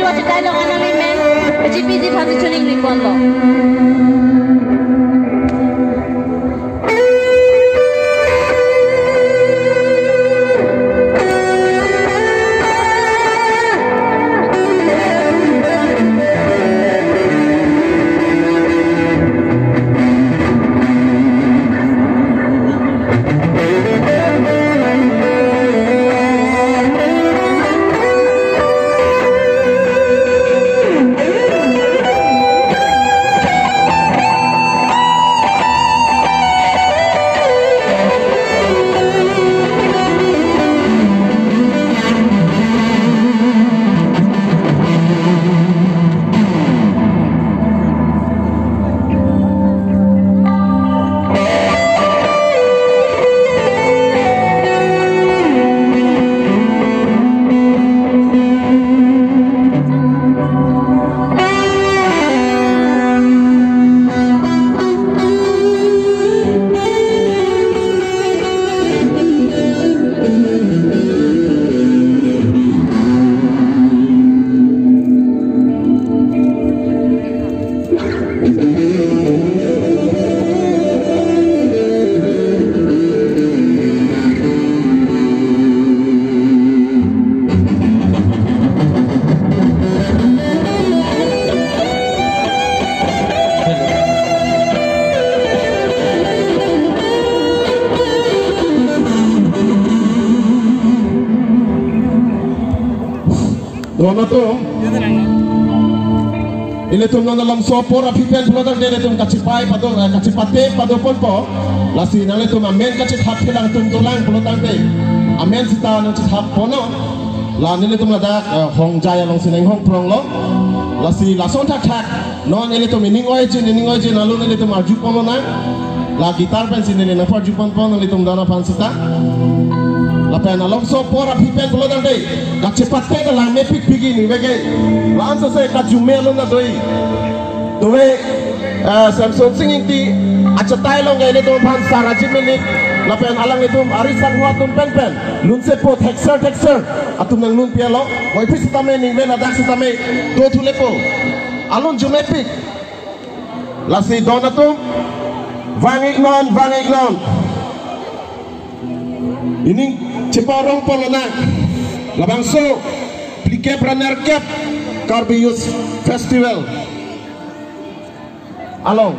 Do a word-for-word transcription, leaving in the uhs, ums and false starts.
Achetai along anami men G P D aphan si choningri ponlo. Donatum, ilitum non alongso apor aphi pen pulotangte ilitum kachipai pado, eh, kachipate pado ponpo. Lasi nanglitum amen kachethap thelang atum dolang pulotangte, amen sita nangchethap ponnon. La nelitum ladak, eh, hongjai alongsi nanghong pronglo. Lasi lason thakthak non ilitum ining oijin, ining oijin alun ilitum arju ponlonang. La guitar pensi neli nangparju ponpo nanglitum dana aphan sita. Lapen alongso apor aphi pen pulotangte kachipate ta langmepik pik ini veke. La-an sose kajume alun ta doi. Tuve, eh, Samson Sing Ingti achetai along ke ilitum aphan Saraji Milik lapen alanglitum ari sangho atum penpen lunsepo thekser thekser atum nanglun pialo. Voiphit sitame ningve ladak sitame do thulepo. Alun jumepik. Lasi don atum vang-iknon, vang-iknon. Ining cheparong ponlonang. Labangso phlikep ra nerkep Karbi Youth Festival along